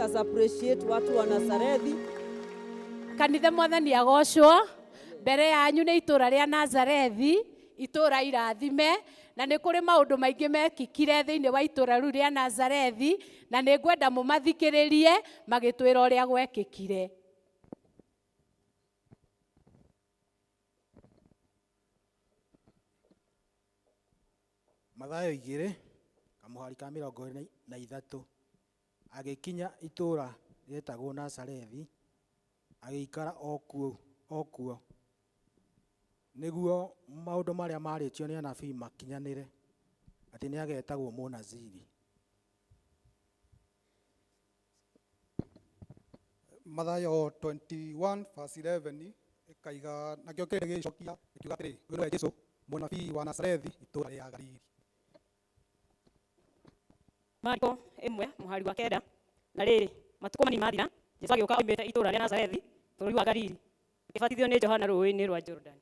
us appreciate watu wa Nazarethi. Kanitha, Mwathani agocwo. Mbere yanyu nĩ itũra rĩa Nazarethi, itũra irathime, na nĩ kũrĩ maũndũ maingĩ mekĩkire thĩinĩ wa itũra rĩu rĩa Nazarethi, na nĩ ngwenda mũmathikĩrĩrie magĩtwĩra ũrĩa gwekĩkire. Mathayo 2, kamũhari ka 23. Agĩkinya itũũra rĩetagwo Nazarethi, agĩikara o kuo, nĩguo maũndũ marĩa maarĩtio nĩ anabii makinyanĩre, atĩ nĩagetagwo Mũnaziri. Mathayo 21 verse 11 ĩkaiga, nakĩo kĩrĩndĩ gĩgĩcokia gĩkiuga atĩrĩ, ũyũ nĩwe Jesũ, mũnabii wa Nazarethi, itũũra rĩa Galili. Mariko 1 mũhari wa 9. Na rĩrĩ, matukũ manini mathira, Jesũ agĩũka oimĩte itũũra rĩa Nazarethi bũrũri wa Galili, akĩbatithio nĩ Johana rũũĩ-inĩ rwa Jorodani.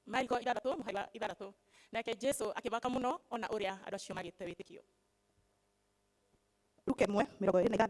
Mariko 6 mũhari wa 6. Nake Jesu akĩmaka mũno ona ũrĩa andũ acio magĩte wĩtĩkio. Luka 1:26.